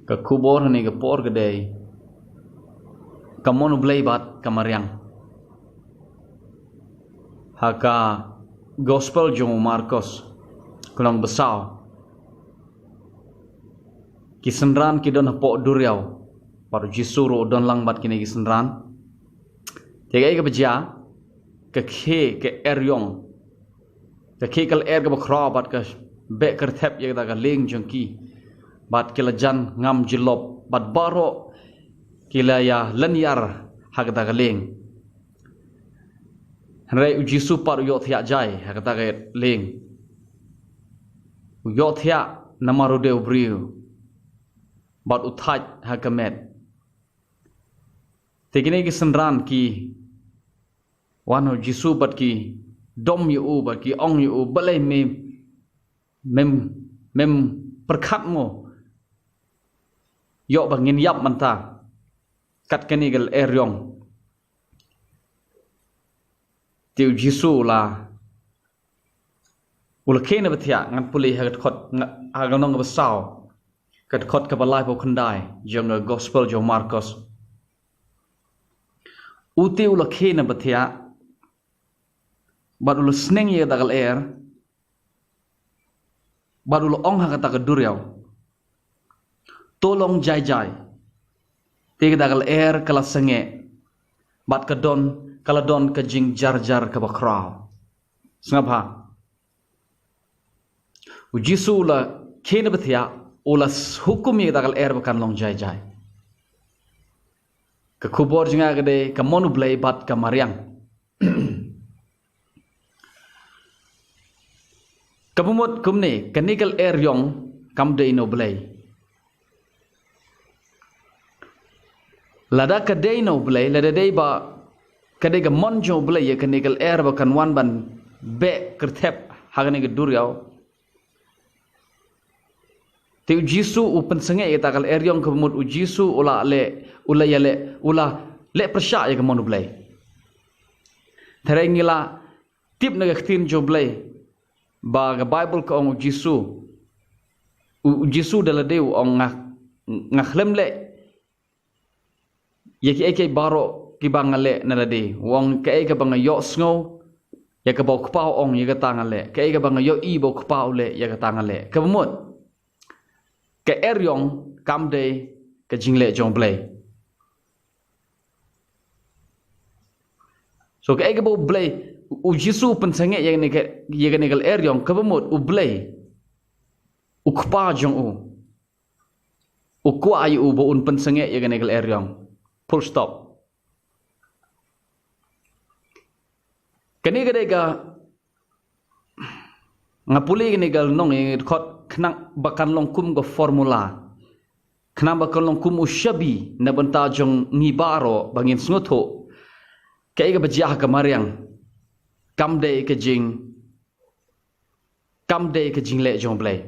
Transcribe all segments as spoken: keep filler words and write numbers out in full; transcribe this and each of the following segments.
Ka khubor ha kane ka por ka dei ka mon U Blei bad ka mariang. Ha ka Gospel jong u Markos, ka lynnong ba saw. Ki synran ki don hapoh duriaw, bad u Jisu ruh u don lang bad kine ki synran. Te kaei kaba jia, ka khie ka er ïong, ka khie ka lyer kaba khraw bad ka beh kyrthep ïa kata ka lieng jong ki. Bad ki la jan ngam jyllop, bad baroh ki la ïa lynñiar ha kata ka lieng. Hynrei u Jisu pat u ïohthiah jai ha kata ka lieng. U ïohthiah namar u dei u briew, bad u thait ha ka met. Te kine ki synran ki wan ha u Jisu bad ki dom ïa u bad ki ong ïa u, balei me, mem, mem pyrkhat mo ïoh ba ngin ïap mynta kat kane ka lyer ïong? Te u Jisu u la, u la khie na ba thiah. Ngan pule ha ka dkhot, ha ka lynnong kaba saw, ka dkhot kaba laiphew khyndai jong ka Gospel jong u Markos. U te u la khie na ba thiah, bad u la sneng ïa kata ka lyer, bad u la ong ha kata ka duriaw, to long jai jai. Te kata ka lyer ka la sangeh, bad ka don, ka la don ka jingjarjar kaba khraw. Sngap bha. U Jisu u la khie na ba thiah, u la s-, hukum ïa kata ka lyer ba kan long jai jai. Ka khubor jong nga ka dei ka mon U Blei bad ka mariang. Kaba mut kumne, kane ka lyer ïong kam dei na U Blei. Lada ka dei na U Blei, lada dei ba ka dei ka mon jong U Blei ïa kane ka lyer ba kan wan ban beh kyrthep ha kane ka duriaw. Te u Jisu u pynsangeh ïa kata ka lyer ïong, kaba mut u Jisu u la leh, u la ïaleh, u la leh pyrshah ïa ka mon U Blei. Te hynrei ngi la tip na ka ktien jong U Blei ba ka Baibl ka ong u Jisu, u, u Jisu da lade u ong, nga, nga khlem leh ïa kiei kiei baroh kiba nga leh na lade. U ong, kaei kaba nga ïohsngew ïa kaba u Kpa u ong, ïa kata nga leh. Kaei kaba nga ïohi ba u Kpa u leh, ïa kata nga leh. Kaba mut, ka lyer ïong kam dei ka jingleh jong U Blei. So kaei kaba U Blei, u Jisu u pynsangeh ïa kane ka, ïa kane ka lyer ïong, kaba mut U Blei, u Kpa jong u, u kwah ïa u ba un pynsangeh ïa kane ka lyer ïong. Full stop. Kane ka dei ka, nga pule kane ka lynnong ïa ngi dkhot khnang ba kan long kum ka formula, khnang ba kan long kum u shabi na bynta jong ngi baroh ba ngin sngewthuh kaei kaba jia ha ka mariang kam dei ka jing, kam dei ka jingleh jong U Blei.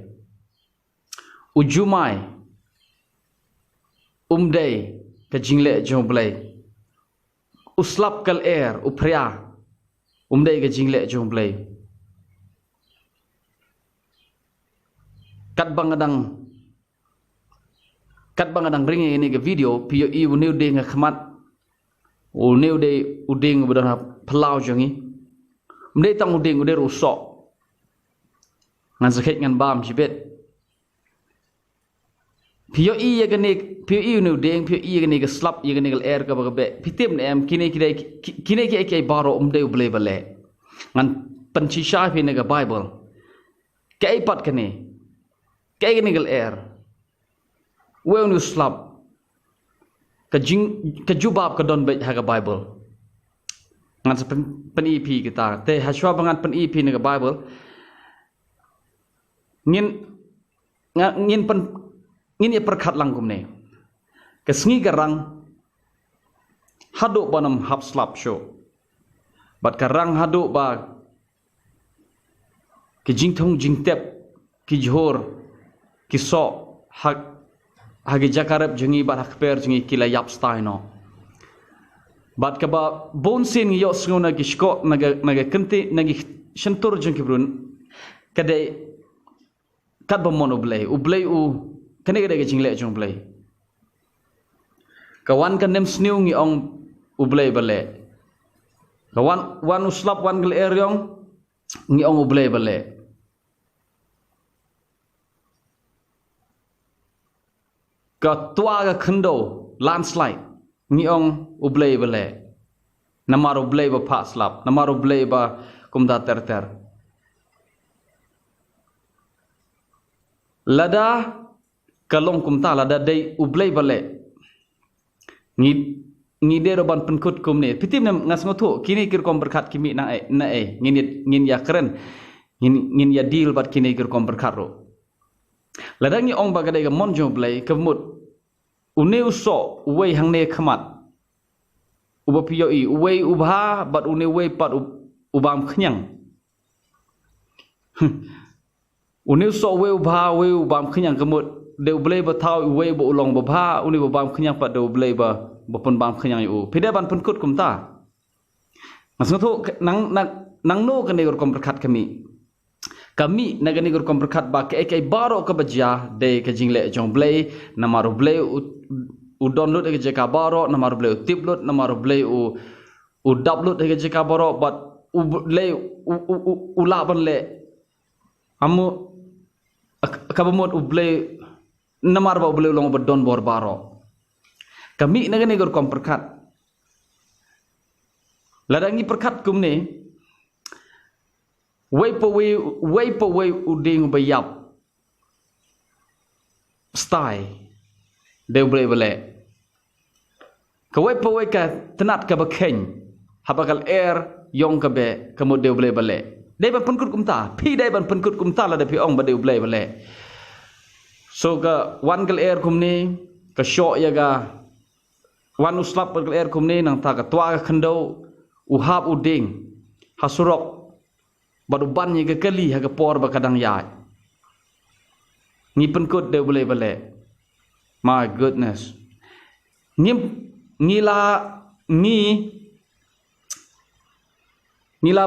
U jumai um dei ka jingleh jong U Blei. U slap ka lyer, u phria, um dei ka jingleh jong U Blei. Katba nga dang, katba nga dang ring ïa kane ka video, phi ïohi une u dieng ha khmat, une u dei u dieng uba don ha phyllaw jong ngi. Um dei tang u dieng, u dei ruh u soh. Ngan sa kheit ngan bam shibit. Phi ïohi ïa kane, phi ïohi une u dieng, phi ïohi ïa kane ka slap, ïa kane ka lyer kaba ka beh. Phi tip ne em, kine ki dei, ki, kine kiei kiei baroh um dei U Blei ba leh. Ngan pynshisha ïa phi na ka Baibl. Kaei pat kane? Kaei kane ka lyer? Uei une u slap? Ka jing, ka jubab ka don beit ha ka Baibl. Ngan sa pyn, pyni ïa phi kita. Te hashwa ba ngan pyni ïa phi na ka Baibl, ngin, nga, ngin pyn, ngin ïa pyrkhat lang kumne. Ka sngi ka rang haduh ban ym hap slap shuh. Bad ka rang haduh ba ki jingthung jingtep, ki jhur, ki soh ha, ha ki jaka rep jong ngi bad ha kper jong ngi ki la ïap stai noh. Bad kaba bun sien ngi ïohsngew na ki shkoh, na ka, na ka kynti, na ki shyntur jong ki briew, ka dei katba mon U Blei. U Blei u Kane ka dei ka jingleh jong U Blei. Ka wan ka nemsniew ngi ong U Blei ba leh. Ka wan, wan u slap wan ka lyer ïong ngi ong U Blei ba leh. Ka twa ka khyndew, landslide, ngi ong U Blei ba leh. Namar U Blei ba phah slap, namar U Blei ba kumta ter ter. Lada ka long kumta, lada dei U Blei ba leh, ngi, ngi dei ruh ban pynkut kumne. Phi tip ne em, nga sngewthuh kine ki rukom pyrkhat ki mih na ei, na ei, ngin ïa, ngin ïa kren, ngin, ngin ïa deal bad kine ki rukom pyrkhat ruh. Lada ngi ong ba ka dei ka mon jong U Blei, ka mut une u soh uwei hangne khmat uba phi ïohi, uwei u bha bad une uwei pat u, u bam khñiang. Une u soh uwei u bha, uwei u bam khñiang, ka mut dei U Blei ba thaw uwei ba u long ba bha, une ba bam khñiang pat dei U Blei ba, ba pynbam khñiang ïa u. Phi dei ban pynkut kumta. Nga sngewthuh nang, nang, nangno kane ka rukom pyrkhat ka mih. Ka mih na kane ka rukom pyrkhat ba kaei kaei baroh kaba jia dei ka jingleh jong U Blei, namar U Blei u, u don lut ha ka jaka baroh, namar U Blei u tip lut, namar U Blei u, u dap lut ha ka jaka baroh, bad U Blei u, u, u, u lah ban leh. Amu, ak-, kaba mut U Blei, namar ba U Blei u long uba don bor baroh. Ka mih na kane ka rukom pyrkhat. Lada ngi pyrkhat kumne, wei pa wei, wei pa wei u dieng uba ïap stai, dei U Blei ba leh. Kawei pa wei ka tnat kaba kheiñ haba ka lyer ïong ka beh, ka mut dei U Blei ba leh. Dei ban pynkut kumta, phi dei ban pynkut kumta lada phi ong ba dei U Blei ba leh. So ka wan ka lyer kumne, ka shoh ïa ka, wan u slap ka lyer kumne, nangta ka twa ka khyndew, u hap u dieng ha surok, bad u ban ïa ka kali ha ka por ba ka dang ïaid. Ngi pynkut dei U Blei ba leh. My goodness. Ngi, ngi la, ngi, ngi la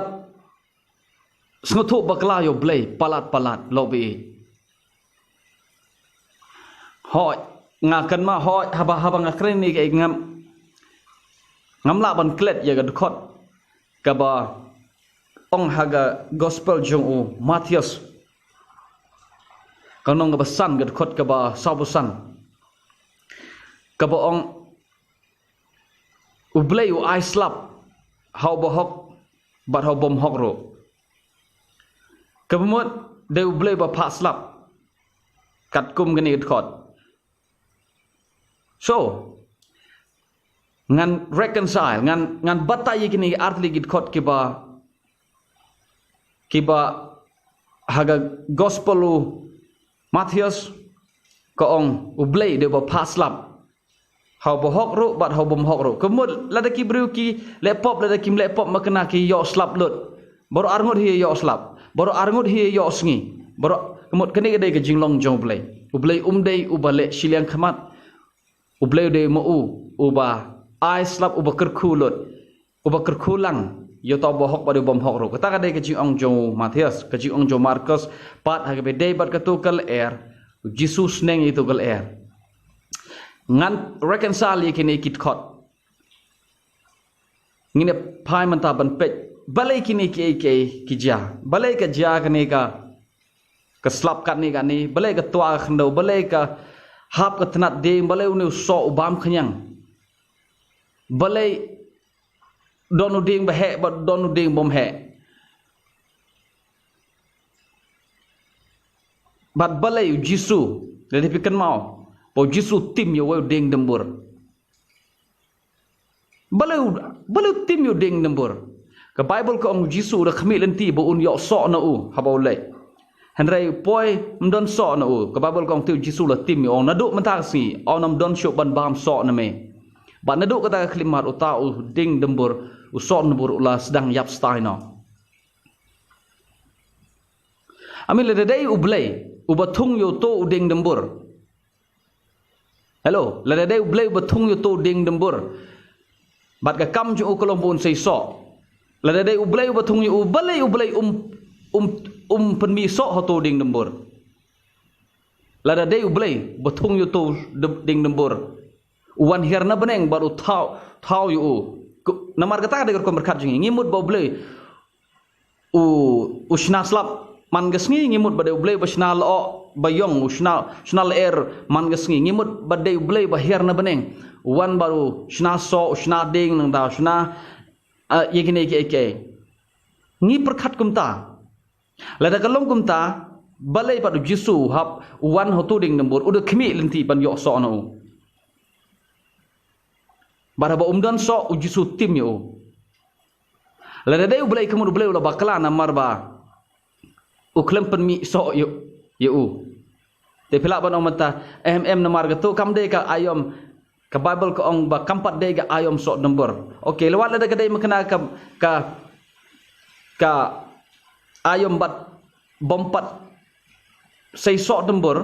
sngewthuh bakla ïa U Blei palat palat, lo bi. Hooid, nga kynmaw hooid, haba, haba nga kren ïa kane ngam, ngam lah ban klet ïa ka dkhot kaba ong ha ka gospel jong u Mathaios, ka lynnong kaba san, ka dkhot kaba sawphew san, kaba ong U Blei u ai slap ha uba hok bad ha u bym hok ruh. Kaba mut dei U Blei ba phah slap, katkum kane ka dkhot. So, ngan reconcile, ngan, ngan batai ïa kine ar tylli ki dkhot kiba, kiba ha ka gospel u Mathaios, ka ong U Blei dei ba phah slap ha uba hok ruh bad ha u bym hok ruh. Ka mut lada ki briew ki leh pop, lada kim leh pop, ma kane ki ïoh slap lut. Baroh arngut hi ïoh slap, baroh arngut hi ïoh sngi. Baroh, ka mut kane ka dei ka jinglong jong U Blei. U Blei um dei uba leh shiliang khmat. U Blei u dei ma u uba ai slap, uba kyrkhu lut, uba kyrkhu lang ïa uta uba hok bad u bym hok ruh. Kata ka dei ka jingong jong u Mathaios, ka jingong jong u Markos pat ha kaba ïadei bad kato ka lyer, u Jisu sneng ïa kato ka lyer. Ngan reconcile ïa kine ki dkhot. Ngin ïa phai mynta ban peit balei kine kiei kiei ki jia. Balei ka jia kane ka, ka slap katne katne, balei ka twa ka khyndew, balei ka hap ka tnat dieng, balei une u soh u bam khñiang. Balei don u dieng ba heh bad don u dieng bym heh. Bad balei u Jisu, lada phi kynmaw, ba u Jisu tim ïa uwei u dieng dymbur. Balei u, balei u tim ïa u dieng dymbur. Ka Baibl ka ong u Jisu u da khmih lynti ba un ïoh soh na u haba u leit. Hynrei u poi ym don soh na u. Ka Baibl ka ong te u Jisu u la tim ïa u, u ong naduh mynta ka sngi ym don shuh ban bam soh na me. Bad naduh kata ka khyllipmat uta u dieng dymbur, u soh dymbur u la sdang ïap stai noh. I mean, lada dei U Blei uba thung ïa uto u dieng dymbur. Hello, lada dei U Blei uba thung ïa uto u dieng dymbur, bad ka kam jong u ka long ba un sei soh. Lada dei U Blei uba thung ïa u, balei U Blei um, um, um pynmih soh ha uto u dieng dymbur. Lada dei U Blei ba thung ïa uto u dieng dymbur, u wan hiar na bneng bad u thaw, thaw ïa u. Namar kata ka dei ka rukom pyrkhat jong ngi. Ngi mut ba U Blei u, u shna slap man ka sngi, ngi mut ba dei U Blei ba shna lyoh ba ïong, u shna, shna lyer man ka sngi. Ngi mut ba dei U Blei ba hiar na bneng, u wan bad u shna soh, u shna dieng, nangta u shna, ah, ïa kine kiei kiei. Ngi pyrkhat kumta. Lada ka long kumta, balei pat U Jisu hap u wan ha uto u dieng dymbur, u da khmih lynti ban ïoh soh na u? Bad haba um don soh, U Jisu tim ïa u. Lada dei U Blei, ka mut U Blei u la bakla namar ba u khlem pynmih soh ïa, ïa u. Te phi lah ban ong mynta, em, em, namar kato kam dei ka aïom, ka Baibl ka ong ba kam pat dei ka aïom soh dymbur. Okay, lada, lada ka dei mynta ka, ka, ka aïom bad bym pat sei soh dymbur,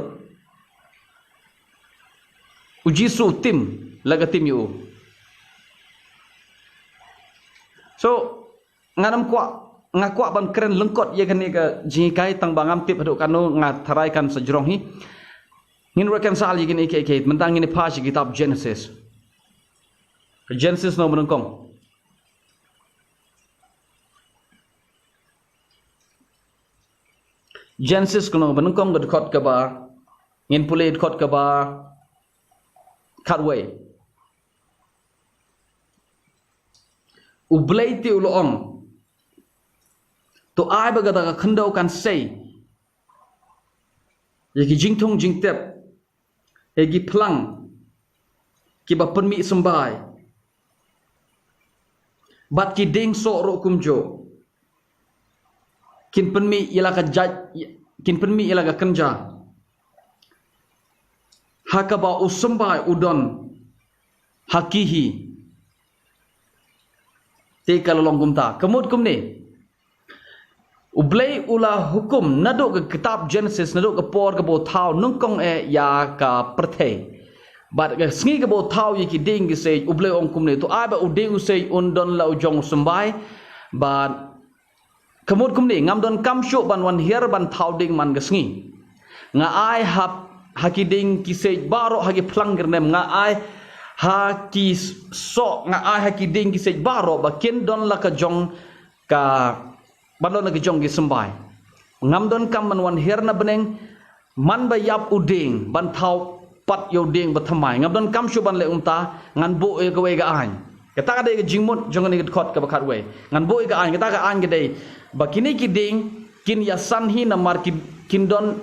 U Jisu tim, la ka tim ïa u. So, ngan ym kwah, nga kwah ban kren lyngkot ïa kane ka jinghikai, tang ba ngam tip haduh katno, nga tharai kan sa jrong hi. Ngin reconcile ïa kine kiei kiei, mynta ngin ïa phai sha kitab Genesis. Ka Genesis lynnong banyngkong. Genesis lynnong banyngkong, ka dkhot kaba, ngin pule dkhot kaba khatwei. U Blei te u la ong, to ai ba kata ka khyndew kan sei ïa ki jingthung jingtep, ïa ki phlang kiba pynmih symbai, bad ki dieng soh ruh kumjuh, kin pynmih ïa la ka jait, kin pynmih ïa la ka kynja, ha kaba u symbai u don ha ki hi. Te ka la long kumta. Ka mut kumne, U Blei u la hukum naduh ka kitab Genesis, naduh ka por kaba u thaw nyngkong eh ïa ka pyrthei. Bad ka sngi kaba u thaw ïa ki dieng ki siej, U Blei u ong kumne, to ai ba u dieng u siej un don la u jong u symbai. Bad ka mut kumne, ngam donkam shuh ban wan hiar ban thaw dieng man ka sngi. Nga ai ha, ha ki dieng ki siej baroh ha ki phlang ki rnem, nga ai ha ki soh, nga ai ha ki dieng ki siej baroh ba kin don la ka jong ka, ban don la ka jong ki symbai. Ngam donkam ban wan hiar na bneng man ba ïap u dieng ban thaw pat ïa u dieng ba thymmai. Ngam donkam shuh ban leh kumta, ngan buh ïa kawei ka aiñ. Kata ka dei ka jingmut jong kane ka dkhot kaba khatwei. Ngan buh ïa ka aiñ, kata ka aiñ ka dei ba kine ki dieng kin ïasan hi namar ki, kin don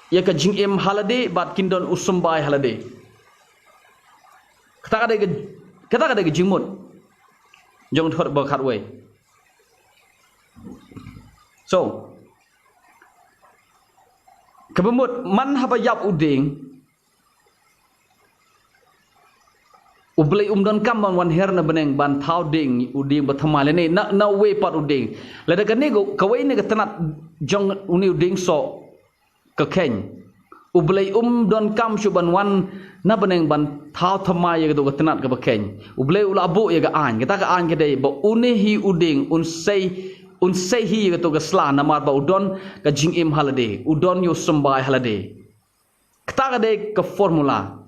ïa ka jingim ha lade bad kin don u symbai ha lade. Kata ka dei ka, kata ka dei ka jingmut jong ka dkhot ba khatwei. So, kaba mut man haba ïap u dieng, U Blei um donkam ban wan hiar na bneng ban thaw dieng, u dieng ba thymmai lane na, na uwei pat u dieng. Lada kane ka, kawei ne ka tnat jong une u dieng soh ka kheiñ, U Blei um donkam shuh ban wan na bneng ban thaw thymmai ïa kato ka tnat kaba kheiñ. U Blei u la buh ïa ka aiñ, kata ka aiñ ka dei ba une hi u dieng un sei, un sei hi ïa kato ka sla namar ba u don ka jingim ha lade, u don ïa u symbai ha lade. Kata ka dei ka formula.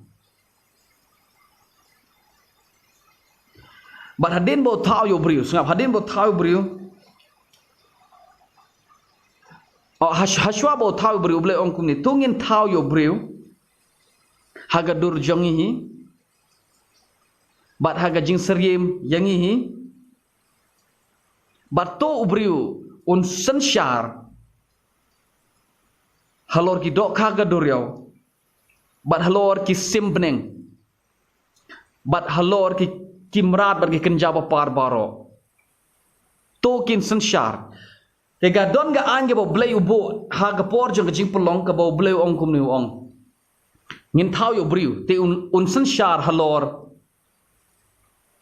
Bad hadien ba u thaw ïa u briew, sngap, hadien ba u thaw ïa u briew. Oh, hash-, hashwa ba u thaw ïa u briew, U Blei ong kumne, to ngin thaw ïa u briew ha ka dur jong ngi hi, bad ha ka jingsyriem ïa ngi hi. Bad to u briew un synshar halor ki dohkha ka duriaw, bad halor ki sim bneng, bad halor ki, ki mrad bad ki kynja ba par baroh. To kin synshar. Te ka don ka aiñ kaba U Blei u buh ha ka por jong ka jingpynlong kaba U Blei u ong kumne, u ong, ngin thaw ïa u briew, te un, un synshar halor,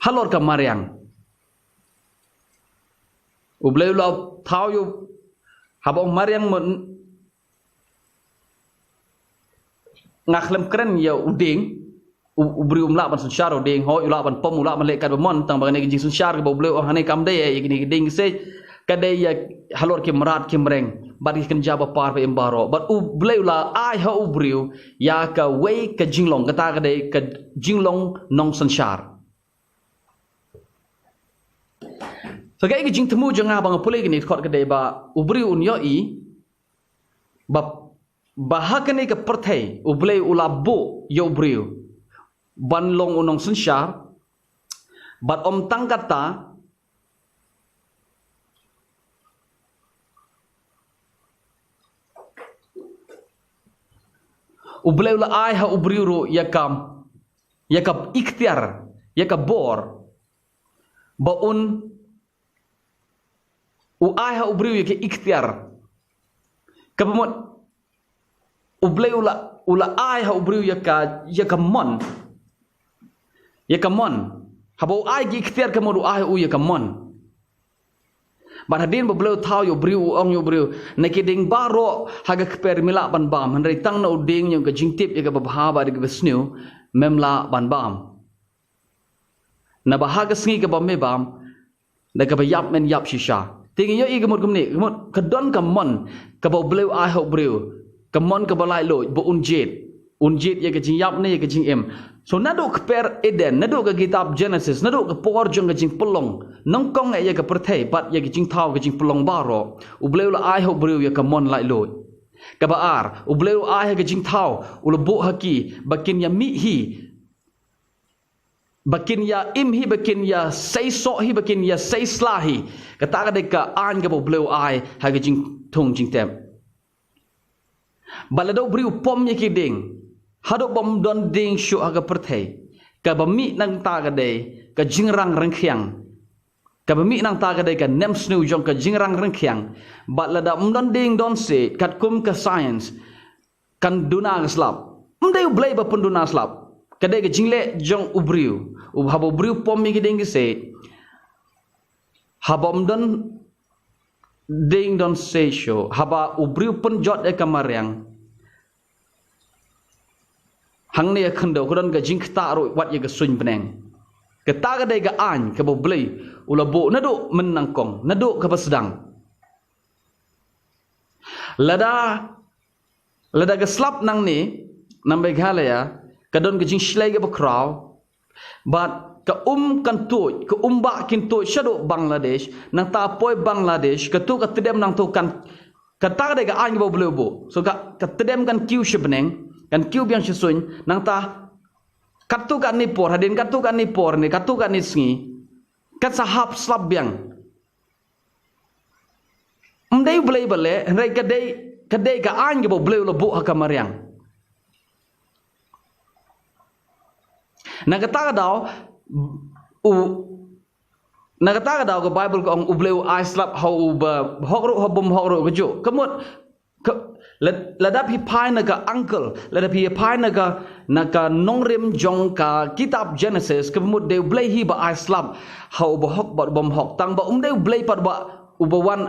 halor ka mariang. U Blei u la thaw ïa u, haba ong mariang mo, nga khlem kren ïa u dieng, u, u briew um lah ban synshar u dieng, hooid u lah ban pom, u lah ban leh katba mon, tang ba kane ka jingsynshar kaba U Blei u ong hangne kam dei ïa kine ki dieng ki siej, ka dei ïa halor ki mrad ki mreng. bad ki kynja ba par ba im baroh. Bad U Blei u la ai ha u briew ïa kawei ka jinglong, kata ka dei ka jinglong nongsynshar. So kaei ka jingthmu jong nga ba nga pule kane ka dkhot ka dei ba u briew un ïohi ba, ba ha kane ka pyrthei U Blei u la buh ïa u briew ban long u nongsynshar, bad ym tang kata, U Blei u la ai ha u briew ruh ïa ka, ïa ka iktiar, ïa ka bor, ba un, u ai ha u briew ïa ka iktiar. Kaba mut U Blei u la, u la ai ha u briew ïa ka, ïa ka mon. Ïa ka mon. Haba u ai ki iktiar ka mut u ai u ïa ka mon. Bad hadien ba U Blei u thaw ïa u briew, u ong ïa u briew, na ki dieng baroh ha ka kper me lah ban bam, hynrei tang na u dieng jong ka jingtip ïa kaba bha bad ïa kaba sniew mem lah ban bam. Naba ha ka sngi kaba me bam, da kaba ïap men ïap shisha. Te ngi ïohi ka mut kumne, ka mut ka don ka mon kaba U Blei u ai ha u briew, ka mon kaba laitluid, ba un jied. Un jied ïa ka jingïap ne ïa ka jingim. So naduh ka kper Eden, naduh ka kitab Genesis, naduh ka por jong ka jingpynlong nyngkong eh ïa ka pyrthei bad ïa ka jingthaw ka jingpynlong baroh, U Blei u la ai ha u briew ïa ka mon laitluid. Kaba ar, U Blei u ai ha ka jingthaw, u la buh ha ki ba kin ïa mih hi, ba kin ïa im hi, ba kin ïa sei soh hi, ba kin ïa sei sla hi. Kata ka dei ka aiñ kaba U Blei u ai ha ka jingthung jingtep. Bad lada u briew u pom ïa ki dieng, haduh bym don dieng shuh ha ka pyrthei, kaba mih nangta ka dei ka jingrang ryngkhiang. Kaba mih nangta ka dei ka nemsniew jong ka jingrang ryngkhiang. Bad lada ym don dieng don siej, katkum ka science, kan duna ka slap. Ym dei U Blei ba pynduna slap. Ka dei ka jingleh jong u briew. U, haba u briew u pom ïa ki dieng ki siej, haba ym don dieng don siej shuh, haba u briew u pynjot ïa ka mariang, hangne ha khyndew ka don ka jingktah ruh wat ïa ka suiñ bneng. Kata ka dei ka aiñ kaba U Blei u la buh naduh mynnyngkong, naduh kaba sdang. Lada, lada ka slap nangne na Meghalaya, ka don ka jingshlei kaba khraw, bad ka um kan tuid, ka um bah kin tuid shaduh Bangladesh, nangta poi Bangladesh, katu ka tdem nangtu kan, kata ka dei ka aiñ kaba U Blei u buh. So ka, ka tdem kan kiew sha bneng, kan kiew biang sha suiñ, nangta katu kane por, hadien katu kane por ne, katu kane sngi, kan sa hap slap biang. Ym dei U Blei ba leh, hynrei ka dei, ka dei ka aiñ kaba U Blei u la buh ha ka mariang. Na kata ka daw, u, na kata ka daw ka Baibl ka ong U Blei u ai slap ha uba hok ruh, ha bym hok ruh kajuh. Ka mut, ka, la, lada phi phai na ka angle, lada phi phai na ka, na ka nongrim jong ka kitab Genesis, kaba mut dei U Blei hi ba ai slap ha uba hok bad bym hok. Tang ba ym dei U Blei pat ba uba wan,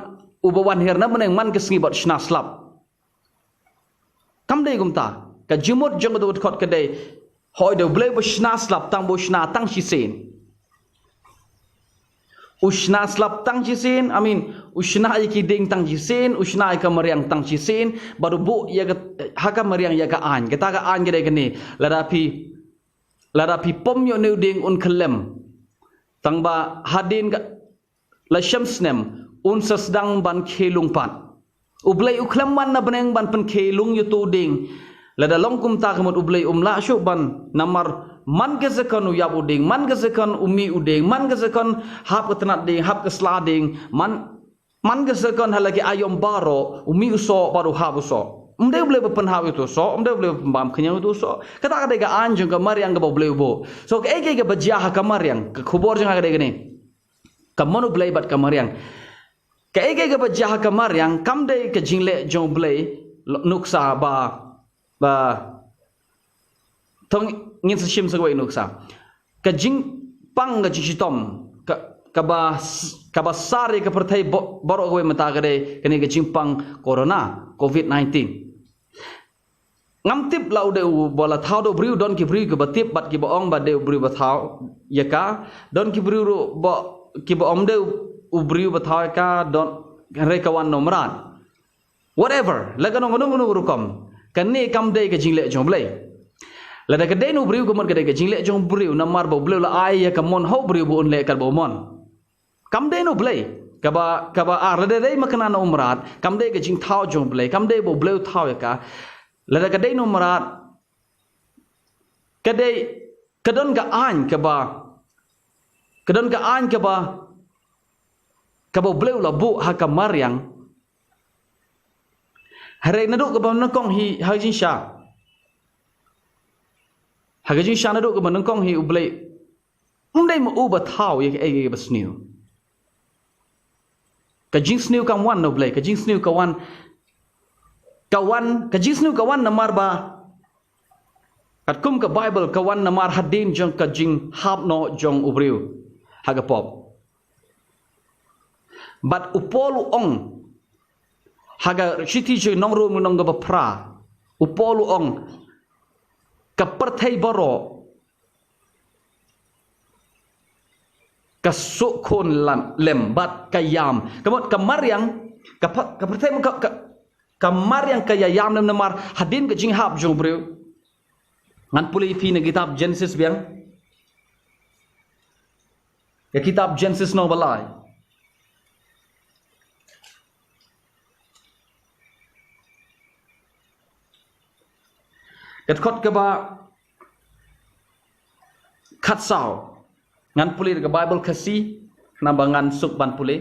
uba wan hiar na bneng man ka sngi bad shna slap. Kam dei kumta. Ka jingmut jong katu ka dkhot ka dei, hooid, dei U Blei ba shna slap, tang ba u shna tang shisien. U shna slap tang shisien, I mean, u shna ïa ki dieng tang shisien, u shna ïa ka mariang tang shisien, bad u buh ïa ka, ha ka mariang ïa ka aiñ. Kata ka aiñ ka dei kane, lada phi, lada phi pom ïa une u dieng un kyllem, tang ba hadien ka, la shem snem, un sa sdang ban khie lung pat. U Blei u khlem wan na bneng ban pynkhie lung ïa utu u dieng. Lada long kumta ka mut U Blei um lah shuh ban, namar man ka second u ïap u dieng, man ka second u mih u dieng, man ka second hap ka tnat dieng, hap ka sla dieng, man, man ka second ha la ki aïom baroh, u mih u soh bad u hap u soh. Ym dei U Blei ba pynhap ïa utu u soh, ym dei U Blei ba pynbam khñiang ïa utu u soh. Kata ka dei ka aiñ jong ka mariang kaba U Blei u buh. So kaei kaei kaba jia ha ka mariang, ka khubor jong nga ka dei kane. Ka mon U Blei bad ka mariang. Kaei kaei kaba jia ha ka mariang, kam dei ka jingleh jong U Blei, lo-, nuksa ba, ba, to ngin sa shim sa kawei nuksa. Ka jingpang ka jingshitom, ka, kaba s-, kaba sar ïa ka pyrthei ba-, baroh kawei mynta ka dei, kane ka jingpang corona, covid nineteen. Ngam tip la u dei uba la thaw da u briew, don ki briew kiba tip bad kiba ong ba dei u briew ba thaw ïa ka, don ki briew ruh ba, kiba ong dei u briew ba thaw ïa ka, don, hynrei ka wan na u mrad. Whatever, la kano kano kano rukom, kane kam dei ka jingleh jong U Blei. Lada ka dei na u briew, ka mut ka dei ka jingleh jong u briew, namar ba U Blei u la ai ïa ka mon ha u briew ba un leh katba u mon. Kam dei na U Blei. Kaba, kaba ar, lada dei makna na u mrad, kam dei ka jingthaw jong U Blei, kam dei ba U Blei u thaw ïa ka. Lada ka dei na u mrad, ka dei, ka don ka aiñ kaba, ka don ka aiñ kaba, kaba U Blei u la buh ha ka mariang. Hynrei naduh kaba nyngkong hi ha ka jingshisha, ha ka jingshisha naduh kaba nyngkong hi U Blei um dei ma u ba thaw ïa kaei kaei kaba sniew. Ka jingsniew kam wan na U Blei, ka jingsniew ka wan, ka wan, ka jingsniew ka wan namar ba, katkum ka Baibl, ka wan namar hadien jong ka jinghap noh jong u briew ha ka pop. Bad u Paul u ong, ha ka shithi jong nong Rom lynnong kaba phra, u Paul u ong, ka pyrthei baroh ka suk khun lem, lem bad ka ïam. Ka mut ka mariang, ka py-, ka pyrthei ka, ka, ka mariang ka ïa ïam lem namar hadien ka jinghap jong u briew. Ngan pule ïa phi na kitab Genesis biang. Ka kitab Genesis lynnong ba lai. Ka dkhot kaba khatsaw. Ngan pule da ka Baibl Khasi, namar ba ngan suk ban pule.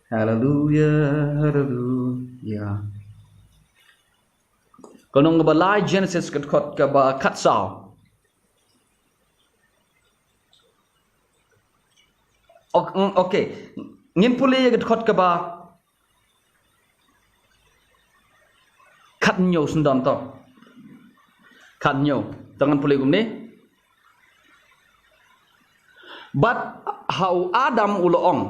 Haleluya, haleluya. Ka lynnong kaba lai Genesis ka dkhot kaba khatsaw. Ok, mm, okay. Ngin pule ïa ka dkhot kaba khathynñiew shen don to. Khathynñiew. Te ngan pule kumne. Bad ha u Adam u la ong,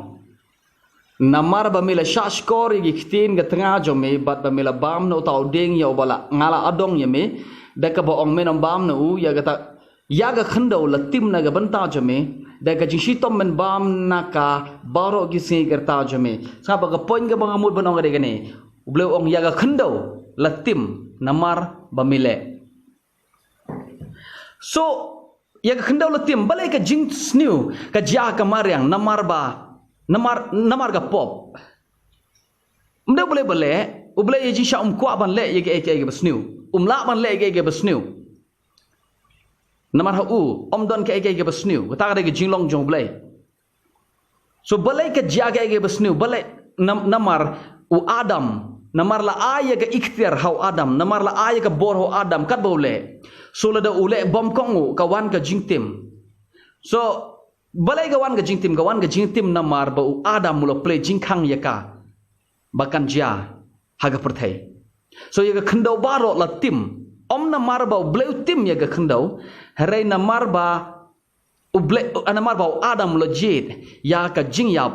namar ba me la shahshkor ïa ki ktien ka tnga jong me, bad ba me la bam na uta u dieng ïa uba la nga la adong ïa me, da kaba ong men ym bam na u, ïa kata, ïa ka khyndew la tim na ka bynta jong me, da ka jingshitom men bam na ka baroh ki sngi ka rta jong me. Sngap ba ka point kaba nga mut ban ong ka dei kane. U Blei u ong ïa ka khyndew la tim namar ba me leh. So, ïa ka khyndew la tim, balei ka jingsniew ka jia ka mariang namar ba, namar, namar ka pop. Ym dei U Blei ba leh, U Blei ïa jingshah um kwah ban leh ïa kaei kaei kaba sniew. Um lah ban leh ïa kaei kaei kaba sniew. Namar ha u, ym don kaei kaei kaba sniew. Kata ka dei ka jinglong jong U Blei. So balei ka jia kaei kaei ba sniew, balei nam-, namar u Adam, namar la ai ïa ka iktiar ha u Adam, namar la ai ïa ka bor ha u Adam, katba u leh. So lada u leh bymkong u, ka wan ka jingtim. So balei ka wan ka jingtim, ka wan ka jingtim namar ba u Adam u la plie jingkhang ïa ka ba kan jia ha ka pyrthei. So ïa ka khyndew baroh la tim. Ym namar ba U Blei u tim ïa ka khyndew, hynrei namar ba U Blei, namar ba u Adam u la jied ïa ka jingïap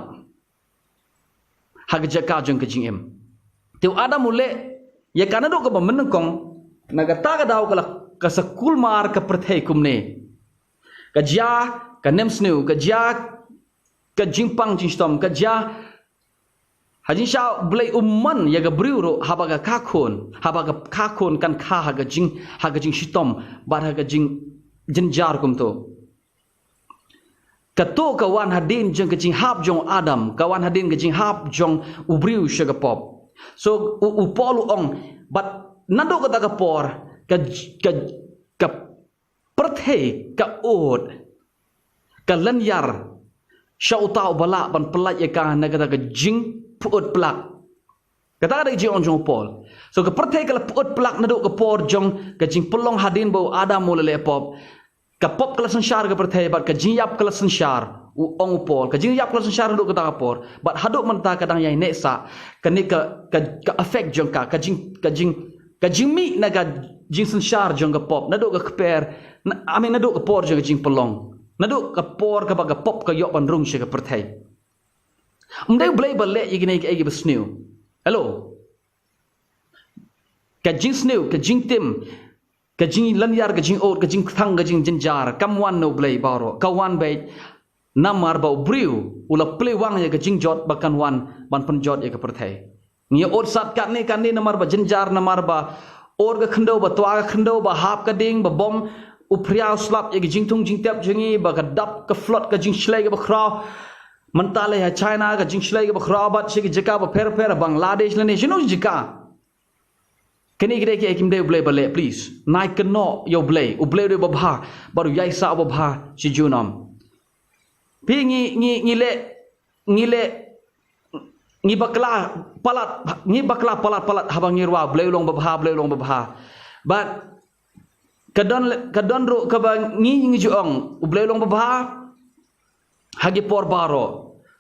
ha ka jaka jong ka jingim. Te u Adam u leh ïa ka naduh kaba mynnyngkong, na kata ka daw ka la, ka sa kulmar ka pyrthei kumne. Ka jia ka nemsniew, ka jia ka jingpang jingshitom, ka jia ha jingshisha U Blei um mon ïa ka briew ruh haba ka kha khun, haba ka kha khun kan kha ha ka jing, ha ka jingshitom bad ha ka jingjynjar kumto. Kato ka wan hadien jong ka jinghap jong u Adam, ka wan hadien ka jinghap jong u briew sha ka pop. So u, u Paul u ong, bad naduh kata ka por ka, ka, ka pyrthei ka ud, ka lynñiar sha uta uba lah ban pyllait ïa ka na kata ka jingpyut pyrlak. Kata ka dei ka jingong jong u Paul. So ka pyrthei ka la pyut pyrlak naduh ka por jong ka jingpynlong hadien ba u Adam u la leh pop. Ka pop ka la synshar ka pyrthei bad ka jingïap ka la synshar, u ong u Paul. Ka jingïap ka la synshar naduh kata ka por bad haduh mynta ka dang ïai neh sah. Kane ka, ka, ka effect jong ka, ka jing, ka jing, ka jingmih na ka jingsynshar jong ka pop naduh ka kper, na, I mean, naduh ka por jong ka jingpynlong, naduh ka por kaba ka pop ka ïoh ban rung sha ka pyrthei. Ym dei U Blei ba leh ïa kine kiei kiei ba sniew. Hello. Ka jingsniew, ka jingtim, ka jinglynñiar, ka jingud, ka jingthang, ka jingjynjar kam wan na U Blei baroh, ka wan beit Namar ba u briew u la plie wang ïa ka jingjot ba kan wan ban pynjot ïa ka pyrthei. Ngi ot sat katne katne namar ba jynjar, namar ba ot ka khyndew, ba twa ka khyndew, ba hap ka ding, ba bom u phria u slap ïa ka jingthung jingtep jong ngi, ba ka dap ka flood ka jingshlei kaba khraw. Mynta leh ha China ka jingshlei kaba khraw, bad sha ki jaka ba pher pher, Bangladesh lane shano jaka. Kane ka dei ka, kim dei u Blei ba leh, please. Nai kynnoh ïa u Blei, u Blei u dei uba bha, bad u ïaisah uba bha sha junom. Phi, ngi ngi ngi leh ngi leh ngi bakla palat, ngi bakla palat palat haba ngi rwai, Blei u long babha, Blei u long babha. Bad ka don, ka don ruh kaba ngi ngi ju ong, u Blei u long babha ha ki por baroh,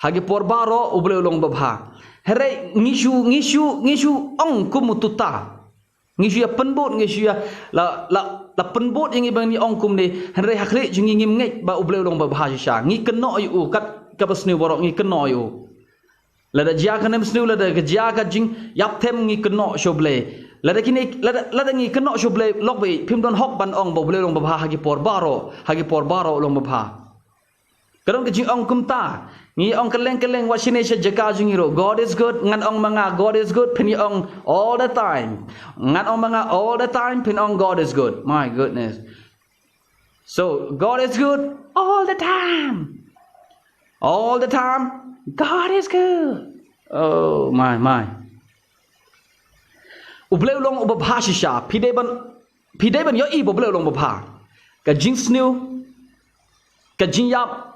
ha ki por baroh u Blei u long babha. Hynrei ngi shu, ngi shu, ngi shu ong kum uta. Ngi shu ïa pynbud, ngi shu ïa la, la, la pynbud ïa ngi ba ngi ong kumne, hynrei ha khlieh jong ngi ngim ngeit ba u Blei u long babha shisha. Ngi kynnoh ïa u kat kaba sniew baroh, ngi kynnoh ïa u. Lada jia ka nemsniew, lada ka jia ka jingïap them, ngi kynnoh sha u Blei. Lada kine, lada, lada ngi kynnoh sha u Blei, lok ba phim don hok ban ong ba u Blei u long babha ha ki por baroh, ha ki por baroh u long babha. Ka don ka jingong kumta. Ngi ong kylleng kylleng, wat shane sha jaka jong ngi ruh, God is good. Ngan ong ma nga, God is good, phin ong all the time. Ngan ong ma nga all the time, phin ong God is good. My goodness. So, God is good all the time. All the time, God is good. Oh, my, my. U Blei u long uba bha shisha. Phi dei ban, phi dei ban ïohi ba u Blei u long babha. Ka jingsniew, ka jingïap,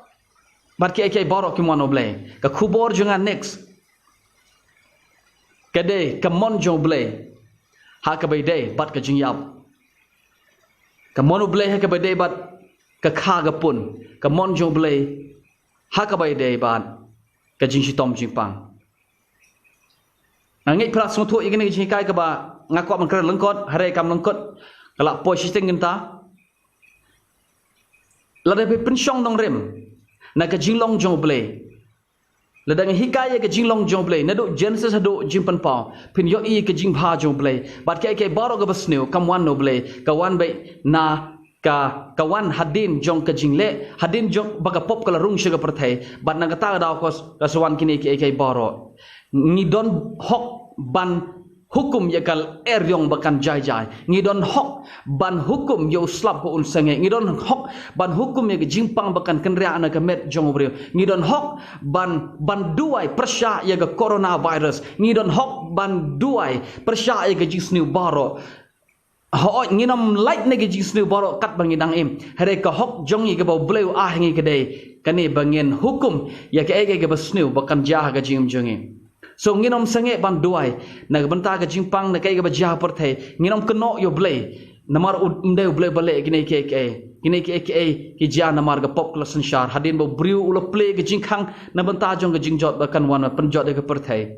bad kiei kiei baroh kim wan na u Blei. Ka khubor jong nga next ka dei ka mon jong u Blei ha kaba ïadei bad ka jingïap. Ka mon u Blei ha kaba ïadei bad ka kha ka pun. Ka mon jong u Blei ha kaba ïadei bad ka jingshitom jingpang. Nga ngeit phi la sngewthuh ïa kane ka jinghikai kaba nga kwah ban kren lyngkot, hynrei kam lyngkot, ka la poi shiteng kynta. Lada phi pynshong nongrim na ka jinglong jong u Blei, lada ngi hikai ïa ka jinglong jong u Blei naduh Genesis haduh Jingpynpaw, phin ïohi ïa ka jingbha jong u Blei. Bad kiei kiei baroh kaba sniew kam wan na u Blei, ka wan beit na ka, ka wan hadien jong ka jingleh, hadien jong ba ka pop ka la rung sha ka pyrthei. Bad na kata ka daw ka, ka sa wan kine kiei kiei baroh. Ngi don hok ban hukum ïa ka eriong ba kan jai jai. Ngi don hok ban hukum ïa u slap ha un sangeh. Ngi don hok ban hukum ïa ka jingpang ba kan kynriah na ka met jong u briew. Ngi don hok ban, ban duwai pyrshah ïa ka coronavirus. Ngi don hok ban duwai pyrshah ïa ka jingsniew baroh. Hooid, ngin ym lait na ka jingsniew baroh katba ngi dang im. Hynrei ka hok jong ngi kaba u Blei u ai ha ngi ka dei kane ba ngin hukum ïa kaei kaei kaba sniew ba kan jia ha ka jingim jong ngi. So ngin ym sangeh ban duwai na ka bynta ka jingpang, na kaei kaba jia ha pyrthei. Ngin ym kynnoh ïa u Blei namar um dei u Blei ba leh kine kiei kiei. Kine kiei kiei ki jia namar ka pop ka la synshar. Hadien ba u briew u la plie ka jingkhang na bynta jong ka jingjot ba kan wan ban pynjot ïa ka pyrthei.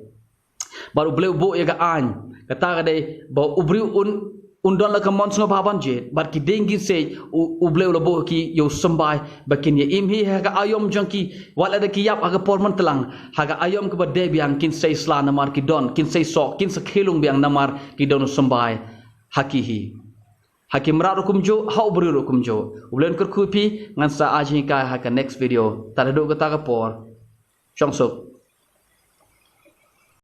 Bad u Blei u buh ïa ka aiñ. Kata ka dei ba u briew un, un don la ka mon sngewbha ban jied. Bad ki dieng ki siej, u, u Blei u la buh ki ïa u symbai ba kin ïa im hi ha ka aïom jong ki. Wat lada ki ïap ha ka por myntlang, ha ka aïom kaba dei biang kin sei sla namar ki don, kin sei sok, kin sa khie lung biang namar ki don u symbai ha ki hi. Ha ki mrad ruh kumjuh, ha u briew ruh kumjuh. U Blei un kyrkhu ïa phi, ngan sa ai jinghikai ha ka next video. Tad haduh kata ka por, shong suk.